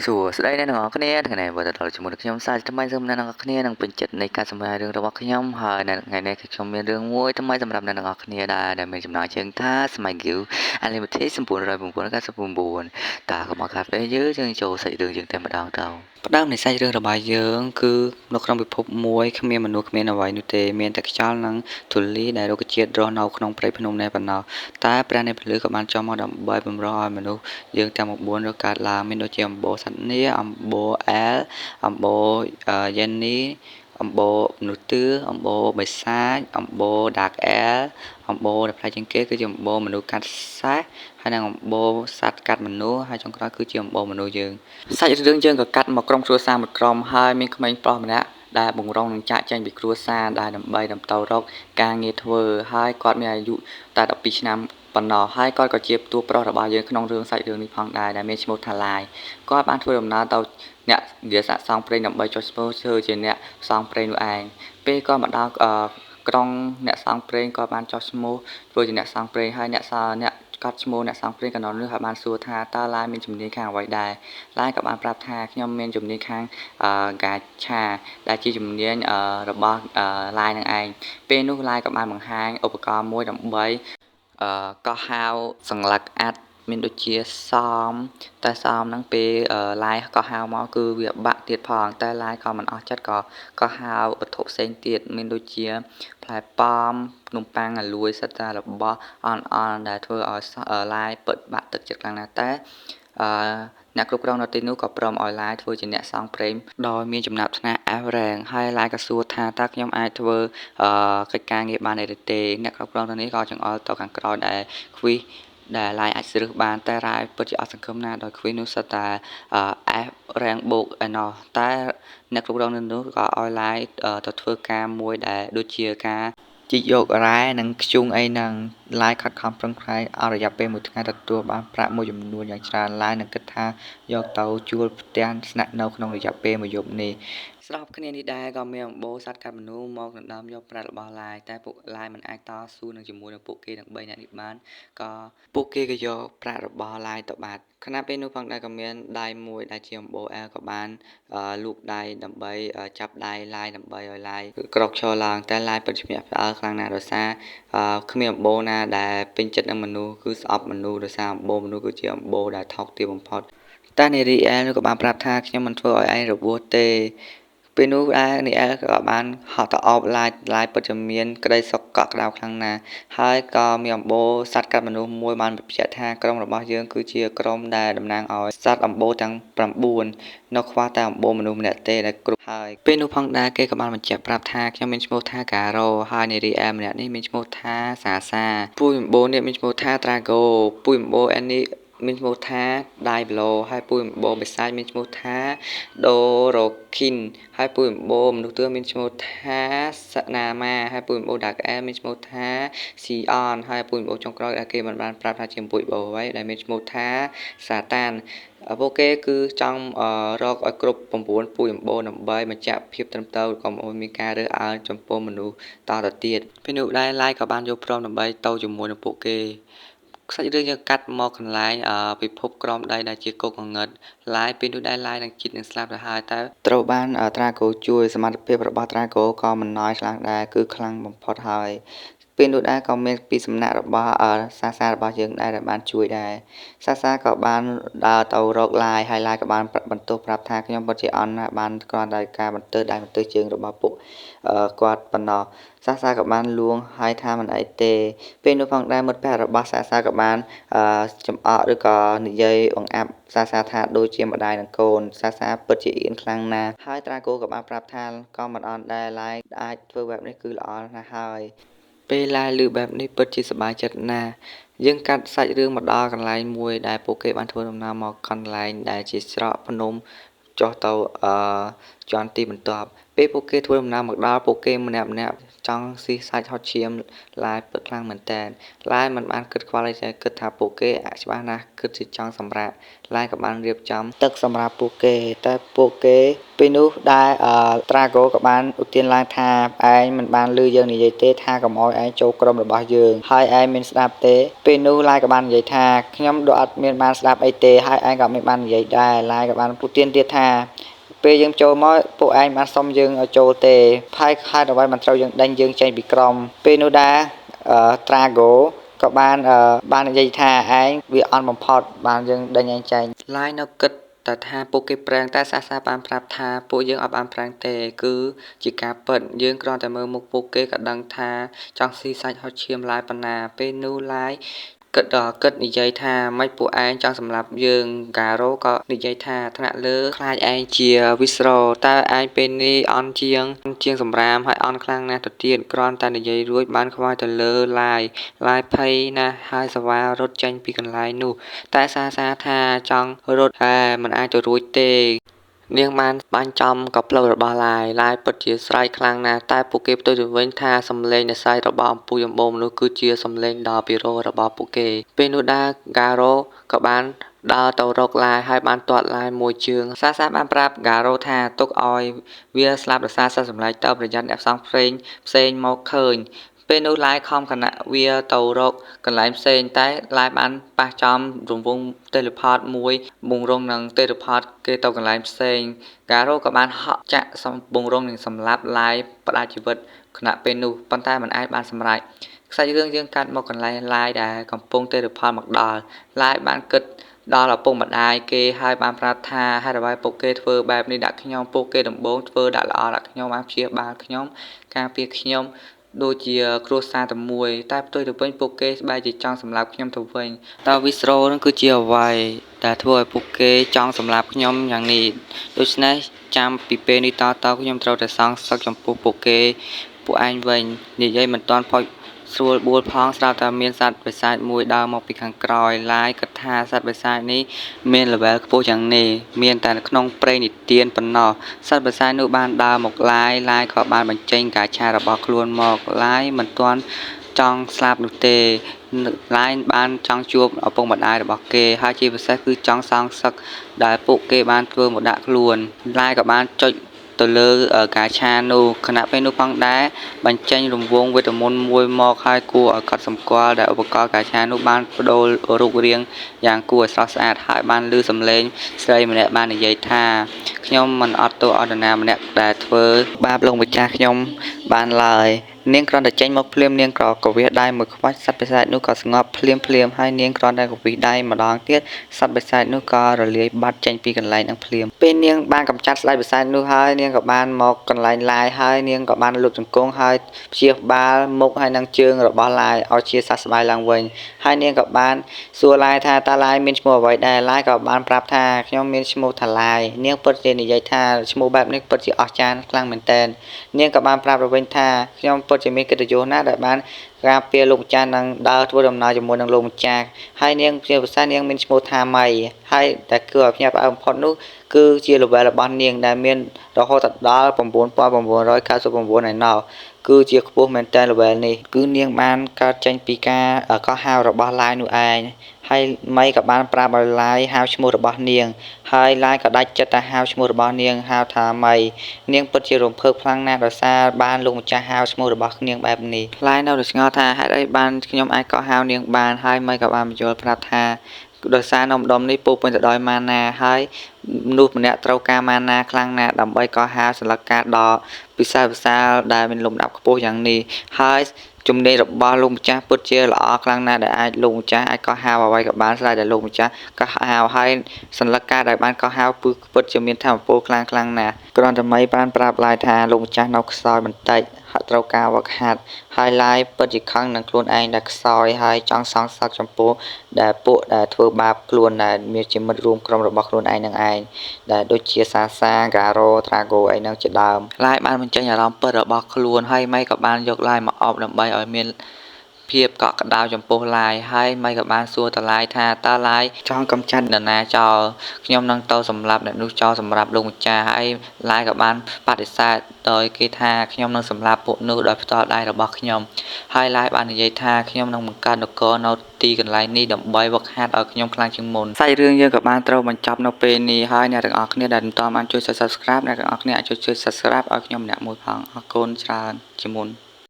សួស្តីអ្នកទាំងអស់គ្នាថ្ងៃនេះវិលទៅដល់ជាមួយនឹងខ្ញុំសាជាថ្មីសូមអ្នកទាំងអស់គ្នានឹងពេញចិត្តនៃការសម្ដែងរឿងរបស់ខ្ញុំហើយនៅថ្ងៃនេះគឺខ្ញុំមានរឿងមួយថ្មីសម្រាប់អ្នកទាំងអស់គ្នាដែរដែលមានចំណងជើងថា Smile Guild Unlimited 999តើកុំឲ្យខាតពេលយឺយើងចូលសាច់រឿងយើងតែម្ដងទៅផ្ដើមនៃសាច់រឿងរបស់យើងគឺនៅក្នុងពិភពមួយគ្មានមនុស្សគ្មានអ្វីនោះទេមានតែខ្យល់និងធូលីដែលរុក្ខជាតិរស់នៅក្នុងព្រៃភ្នំនេះប៉ុណ្ណោះតែព្រះនៃពន្លឺក៏បានចុះមកដើម្បីបំរុងឲ្យមនុស្សយើងទាំង9រកកើតឡើងមានដូចជាអំបូរសត្វនាអំបូរអែលអំបូរយ៉េននីអំបូរមនុស្សទឿអំបូរបិសាចអំបូរ Dark L អំបូរដែលប្លែកជាងគេគឺជាអំបូរមនុស្សកាត់សេះហើយនិងអំបូរសត្វកាត់មនុស្សហើយចុងក្រោយគឺជាអំបូរមនុស្សយើងសាច់រឿងយើងក៏កាត់មកក្រុមគ្រួសារមួយក្រុមហើយមានក្មេងប្រុសម្នាក់ដែលបង្រងនឹងចាក់ចេញពីគ្រួសារដែលដើម្បីទៅរកការងារធ្វើហើយគាត់មានអាយុតែ12ឆ្នាំប៉ុណ្ណោះហើយគាត់ក៏ជាតួប្រុសរបស់យើងក្នុងរឿងសាច់រឿងនេះផងដែរដែលមានឈ្មោះថាឡាយគាត់បានធ្វើដំណើរទៅអ្នកនិយាយសាកសងព្រេងដើម្បីចុះឈ្មោះធ្វើជាអ្នកផ្សងព្រេងនោះឯងពេលគាត់មកដល់ក្រុងអ្នកសងព្រេងក៏បានចុះឈ្មោះធ្វើជាអ្នកសងព្រេងហើយអ្នកអ្នកកត់ឈ្មោះអ្នកសងព្រេងកណ្ដុរនោះហើយបានសួរថាតើឡាយមានជំនាញខាងអ្វីដែរឡាយក៏បានប្រាប់ថាខ្ញុំមានជំនាញខាងហ្គាឆាដែលជាជំនាញរបស់ឡាយនឹងឯងពេលនោះឡាយក៏បានបង្ហាញឧបករណ៍មួយដើម្បីកោះហៅសន្លឹកអាត់មានដូចជាសមតែសមហ្នឹងពេលឡាយក៏ហៅមកគឺវាបាក់ទៀតផងតែឡាយក៏មិនអស់ចិត្តក៏ក៏ហៅវត្ថុផ្សេងទៀតមានដូចជាផ្លែប៉ោមនំប៉័ងអាលួយសិតតែរបស់អន់អន់ដែលធ្វើឲ្យឡាយពិតបាក់ទឹកចិត្តខ្លាំងណាស់តែអឺអ្នកគ្រប់គ្រងនៅទីនោះក៏ព្រមឲ្យឡាយធ្វើជាអ្នកសងព្រេងដោយមានចំណាប់ថ្នាក់ F rank ហើយឡាយក៏សួរថាតើខ្ញុំអាចធ្វើកិច្ចការងារបានឬទេអ្នកគ្រប់គ្រងទៅនេះក៏ចង្អុលទៅខាងក្រោយដែលខ្វីសដែលឡាយអាចស្រើសបានតែរ៉ាយពិតជាអត់សង្ឃឹមណាស់ដោយខ្វីសនោះសិតតែ F rank បូកឯណោះតែអ្នកគ្រប់គ្រងនៅនោះក៏ឲ្យឡាយទៅធ្វើការមួយដែលដូចជាការជីកយករ៉ែនិងធ្យូងអីហ្នឹងឡាយខិតខំប្រឹងប្រែងអស់រយៈពេលមួយថ្ងៃទទួលបានប្រាក់មួយចំនួនយ៉ាងច្រើនឡាយនឹងគិតថាយកទៅជួលផ្ទះស្នាក់នៅក្នុងរយៈពេលមួយយប់នេះស្របគ្នានេះដែរក៏មានអំបូរសត្វកាត់មនុស្សមកដណ្ដើមយកប្រាក់របស់ឡាយតែពួកឡាយមិនអាចតស៊ូនឹងជាមួយនឹងពួកគេទាំង3នាក់នេះបានក៏ពួកគេក៏យកប្រាក់របស់ឡាយទៅបាត់ខណៈពេលនោះផងដែរក៏មានដៃមួយដែលជាអំបូរអែលក៏បានលូកដៃដើម្បីចាប់ដៃឡាយដើម្បីឲ្យឡាយក្រោកឈរឡើងតែឡាយពិតជាភ្ញាក់ផ្អើលខ្លាំងណាស់ដោយសារគ្មានអំបូរណាដែលពេញចិត្តនឹងមនុស្សគឺស្អប់មនុស្សដោយសារអំបូរមនុស្សគឺជាអំបូរដែលថោកទាបបំផុតតែនារីអែលនោះក៏បានប្រាប់ថាខ្ញុំមិនធ្វើឲ្យឯងរបួសទេពេលនោះដែរនីអែលក៏បានហត់ទៅអបឡាយឡាយពិតជាមានក្តីសុខកក់ក្ដៅខ្លាំងណាស់ហើយក៏មានអំបូរសត្វកាត់មនុស្សមួយបានបញ្ជាក់ថាក្រុមរបស់យើងគឺជាក្រុមដែលតំណាងឲ្យសត្វអំបូរទាំង9នៅខ្វះតែអំបូរមនុស្សម្នាក់ទេដែលគ្រប់ហើយពេលនោះផងដែរគេក៏បានបញ្ជាក់ប្រាប់ថាខ្ញុំមានឈ្មោះថាការ៉ូហើយនារីអែលម្នាក់នេះមានឈ្មោះថាសាសាពូជអំបូរនេះមានឈ្មោះថាត្រាហ្គោពូជអំបូរអែននេះមានឈ្មោះថាដៃប្លូហើយពូជអំបូរបិសាចមានឈ្មោះថាដូរ៉ូឃីនហើយពូជអំបូរមនុស្សទឿមានឈ្មោះថាសណាម៉ាហើយពូជអំបូរដាកអែលមានឈ្មោះថាស៊ីអនហើយពូជអំបូរចុងក្រោយដែលគេមិនបានប្រាប់ថាជាពូជអំបូរអ្វីដែលមានឈ្មោះថាសាតានពួកគេគឺចង់រកឲ្យគ្រប់9ពូជអំបូរដើម្បីបញ្ជាក់ភាពត្រឹមត្រូវកុំឲ្យមានការរើសអើងចំពោះមនុស្សតទៅទៀតពេលនោះដែរឡាយក៏បានយល់ព្រមដើម្បីទៅជាមួយនឹងពួកគេសាច់រឿងយើងកាត់មកកន្លែងពិភពក្រោមដីដែលជាគុកងងឹតឡាយពេលនោះដែរឡាយនឹងជាតិនឹងស្លាប់ទៅហើយតែត្រូវបានត្រាហ្គោជួយសមត្ថភាពរបស់ត្រាហ្គោក៏មិនណយខ្លាំងដែរគឺខ្លាំងបំផុតហើយពេលនោះដែរក៏មានពីសំណាក់របស់សាសារបស់យើងដែរដែលបានជួយដែរសាសាក៏បានដើរទៅរកឡាយហើយឡាយក៏បានបន្ទោសប្រាប់ថាខ្ញុំពិតជាអន់ណាស់បានគ្រាន់តែការបន្ទើសដៃបន្ទើសជើងរបស់ពួកគាត់ប៉ុណ្ណោះសាសាក៏បានលួងហើយថាមិនអីទេពេលនោះផងដែរមិត្តភក្តិរបស់សាសាក៏បានចំអកឬក៏និយាយបង្អាប់សាសាថាដូចជាម្ដាយនិងកូនសាសាពិតជាអៀនខ្លាំងណាស់ហើយត្រាគោក៏បានប្រាប់ថាក៏មិនអន់ដែរឡាយអាចធ្វើបែបនេះគឺល្អណាស់ហើយពេលឡាយឮបែបនេះពិតជាសប្បាយចិត្តណាស់យើងកាត់សាច់រឿងមកដល់កន្លែងមួយដែលពួកគេបានធ្វើដំណើរមកកន្លែងដែលជាច្រកភ្នំចុះទៅជាន់ទីបន្ទាប់ ពេលពួកគេធ្វើដំណើរមកដល់ពួកគេម្នាក់ៗចង់ស៊ីសាច់ហុតឈាមឡាយពិតខ្លាំងមែនទែនឡាយមិនបានគិតខ្វល់អីទេគិតថាពួកគេច្បាស់ណាស់គិតជាចង់សម្រាកឡាយក៏បានរៀបចំទឹកសម្រាប់ពួកគេតែពួកគេពេលនោះដែលត្រាហ្គោក៏បានឧទានឡើងថាឯងមិនបានឮយើងនិយាយទេថាកុំឲ្យឯងចូលក្រុមរបស់យើងហើយឯងមានស្ដាប់ទេពេលនោះឡាយក៏បាននិយាយថាខ្ញុំដូចអត់មានបានស្ដាប់អីទេហើយឯងក៏មិនបាននិយាយដែរឡាយក៏បានឧទានទៀតថាពេលយើងចូលមកពួកឯងបានសុំយើងឲ្យចូលទេហើយហេតុអ្វីមិនត្រូវយើងដេញយើងចេញពីក្រុមពេលនោះដែរត្រាហ្គោក៏បាននិយាយថាឯងវាអន់បំផុតបានយើងដេញឯងចេញឡាយនៅគិតតែថាពួកគេប្រាំងតែសាសាបានប្រាប់ថាពួកយើងអត់បានប្រាំងទេគឺជាការពិតយើងគ្រាន់តែមើលមុខពួកគេក៏ដឹងថាចង់ស៊ីសាច់ហុតឈាមឡាយប៉ុណ្ណាពេលនោះឡាយគិតនិយាយថាមិនពួកឯងចង់សម្លាប់យើងហ្គារ៉ូក៏និយាយថាថ្នាក់លើខ្លាចឯងជាវិស្រោតើឯងពេលនេះអន់ជាងសម្រាមហើយអន់ខ្លាំងណាស់ទៅទៀតគ្រាន់តែនិយាយរួចបានខ្វាយទៅលើឡាយភ័យណាស់ហើយសវ៉ារត់ចេញពីកន្លែងនោះតែសាសាថាចង់រត់តែមិនអាចទៅរួចទេនាងបានបាញ់ចំក៏ផ្លូវរបស់ឡាយពិតជាស្រែកខ្លាំងណាស់តែពួកគេផ្ទុយទៅវិញថាសំឡេងដែលស្រែករបស់អំពូចំបូរមនុស្សគឺជាសំឡេងដ៏ពិរោះរបស់ពួកគេពេលនោះដែរហ្គារ៉ូក៏បានដើរទៅរកឡាយហើយបានទាត់ឡាយមួយជើងសាសាបានប្រាប់ហ្គារ៉ូថាទុកឲ្យវាស្លាប់រសារសិនសម្លាញ់ទៅប្រយ័ត្នអ្នកផ្សងផ្សេងមកឃើញពេលនោះឡាយខំខណៈវាទៅរកកន្លែងផ្សេងតែឡាយបានប៉ះចំរង្វង់តេឡេផតមួយបង្រងនឹងតេឡេផតគេទៅកន្លែងផ្សេងហ្គារ៉ូក៏បានហក់ចាក់បង្រងនឹងសម្លាប់ឡាយផ្ដាច់ជីវិតខណៈពេលនោះប៉ុន្តែមិនអាចបានសម្រេចខ្សាច់រឿងយើងកាត់មកកន្លែងឡាយដែលកំពុងតេឡេផតមកដល់ឡាយបានគិតដល់ឪពុកម្ដាយគេហើយបានប្រាប់ថាហេតុអ្វីពួកគេធ្វើបែបនេះដាក់ខ្ញុំពួកគេដំបូងធ្វើដាក់ល្អដាក់ខ្ញុំបានព្យាបាលខ្ញុំការពារខ្ញុំដូចជាគ្រួសារតែមួយតែផ្ទុយទៅវិញពួកគេបែរជាចង់សម្លាប់ខ្ញុំទៅវិញតើវិស្រោនឹងគឺជាអ្វីដែលធ្វើឲ្យពួកគេចង់សម្លាប់ខ្ញុំយ៉ាងនេះដូច្នេះចាំពីពេលនេះតទៅខ្ញុំត្រូវតែសងសឹកចំពោះពួកគេពួកឯងវិញនិយាយមិនទាន់ផុតស្រួលបួលផងស្រាប់តែមានសត្វបិសាចមួយដើរមកពីខាងក្រោយឡាយគិតថាសត្វបិសាចនេះមានល្វែលខ្ពស់យ៉ាងនេះមានតែក្នុងព្រេងនិទានប៉ុណ្ណោះសត្វបិសាចនោះបានដើរមកឡាយក៏បានបញ្ចេញកាឆារបស់ខ្លួនមកឡាយមិនទាន់ចង់ស្លាប់នោះទេឡាយបានចង់ជួបឪពុកម្ដាយរបស់គេហើយជាពិសេសគឺចង់សងសឹកដែលពួកគេបានធ្វើមកដាក់ខ្លួនឡាយក៏បានចុចទៅលើកាឆានោះខណៈពេលនោះផងដែរបញ្ចេញរង្វង់វេទមន្តមួយមកហើយគួរឲ្យកត់សម្គាល់ដែលឧបករណ៍កាឆានោះបានបដូររូបរាងយ៉ាងគួរឲ្យស្រស់ស្អាតហើយបានឮសំឡេងស្រីម្នាក់បាននិយាយថាខ្ញុំមិនអត់ទោសអត់នរណាម្នាក់ដែលធ្វើបាបលោកម្ចាស់ខ្ញុំបានឡើយនាងគ្រាន់តែចេញមកភ្លាមនាងក៏កវិសដៃមួយខ្វាច់សត្វបិសាចនោះក៏ស្ងប់ភ្លាមភ្លាមហើយនាងគ្រាន់តែកវិសដៃម្ដងទៀតសត្វបិសាចនោះក៏រលាយបាត់ចេញពីកន្លែងនឹងភ្លាមពេលនាងបានកម្ចាត់ស្ដេចបិសាចនោះហើយនាងក៏បានមកកន្លែងឡាយហើយនាងក៏បានលុបជង្គង់ហើយព្យាបាលមុខហើយនឹងជើងរបស់ឡាយឲ្យជាសះស្បើយឡើងវិញហើយនាងក៏បានសួរឡាយថាតើឡាយមានឈ្មោះអ្វីដែរឡាយក៏បានប្រាប់ថាខ្ញុំមានឈ្មោះថាឡាយនាងពិតជានិយាយថាឈ្មោះបែបនេះពិតជាអស្ចារ្យខ្លាំងមែនទែននាងក៏បានប្រាប់ទៅវិញថាខ្ញុំពិតជាមានកិត្តិយសណាស់ដែលបានការពារលោកម្ចាស់និងដើរធ្វើដំណើរជាមួយនឹងលោកម្ចាស់ហើយនាងជាភាសានាងមានឈ្មោះថាម៉ៃហើយតែគឺឲ្យភ្ញាក់ផ្អើលបំផុតនោះគឺជាល្វែលរបស់នាងដែលមានរហូតដល់9999ឯណោះគឺជាខ្ពស់មែនទែនល្វែលនេះគឺនាងបានកើតចេញពីការកោះហៅរបស់ឡាយនោះឯងហើយម៉ៃក៏បានប្រាប់ឲ្យឡាយហៅឈ្មោះរបស់នាងហើយឡាយក៏ដាច់ចិត្តតែហៅឈ្មោះរបស់នាងហៅថាម៉ៃនាងពិតជារំភើបខ្លាំងណាស់ដោយសារបានលោកម្ចាស់ហៅឈ្មោះរបស់នាងបែបនេះឡាយនៅតែឆ្ងល់ថាហេតុអីបានខ្ញុំអាចកោះហៅនាងបានហើយម៉ៃក៏បានបញ្យល់ប្រាប់ថាដោយសារនៅម្ដុំនេះពោពេញទៅដោយម៉ាណាហើយមនុស្សម្នាក់ត្រូវការម៉ាណាខ្លាំងណាស់ដើម្បីកោះហៅសន្លឹកការដ៏ពិសេសវិសាលដែលមានលំដាប់ខ្ពស់យ៉ាងនេះហើយជំនាញរបស់លោកម្ចាស់ពិតជាល្អខ្លាំងណាស់ដែលអាចលោកម្ចាស់អាចកោះហៅអ្វីក៏បានស្រេចតែលោកម្ចាស់កោះហៅហើយសន្លឹកការដែលបានកោះហៅគឺពិតជាមានធម៌ពលខ្លាំងខ្លាំងណាស់គ្រាន់តែមីបានប្រាប់ឡាយថាលោកម្ចាស់នៅខ្សោយបន្តិចហាក់ត្រូវការវឹកហាត់ហើយឡាយពិតជាខឹងនឹងខ្លួនឯងដែលខ្សោយហើយចង់សងសឹកចំពោះដែលពួកដែលធ្វើបាបខ្លួនដែលមានជាមិត្តរួមក្រុមរបស់ខ្លួនឯងនឹងឯងដែលដូចជាសាសាហ្គារ៉ូត្រាហ្គោអីហ្នឹងជាដើមឡាយបានបញ្ចេញអារម្មណ៍ពិតរបស់ខ្លួនហើយម៉ៃក៏បានយកឡាយមកអបដើម្បីឲ្យមាន ភាពកក់ក្ដៅចំពោះឡាយ ហើយមីក៏បានសួរទៅឡាយថា តើឡាយចង់កម្ចាត់នរណាចោល ខ្ញុំនឹងទៅសម្លាប់អ្នកនោះចោលសម្រាប់លោកម្ចាស់។ ហើយឡាយក៏បានបដិសេធដោយគេថា ខ្ញុំនឹងសម្លាប់ពួកនោះដោយផ្ទាល់ដៃរបស់ខ្ញុំ។ ហើយឡាយបាននិយាយថា ខ្ញុំនឹងបង្កើតនគរនៅទីកន្លែងនេះដើម្បីវឹកហាត់ឲ្យខ្ញុំខ្លាំងជាងមុន។ សាច់រឿងយើងក៏បានត្រូវបញ្ចប់នៅពេលនេះហើយ។ អ្នកទាំងអស់គ្នាដែលមិនទាន់បានជួយ Subscribe អ្នកទាំងអស់គ្នាអាចជួយ Subscribe ឲ្យខ្ញុំម្នាក់មួយផង។ អរគុណច្រើនជាមុន។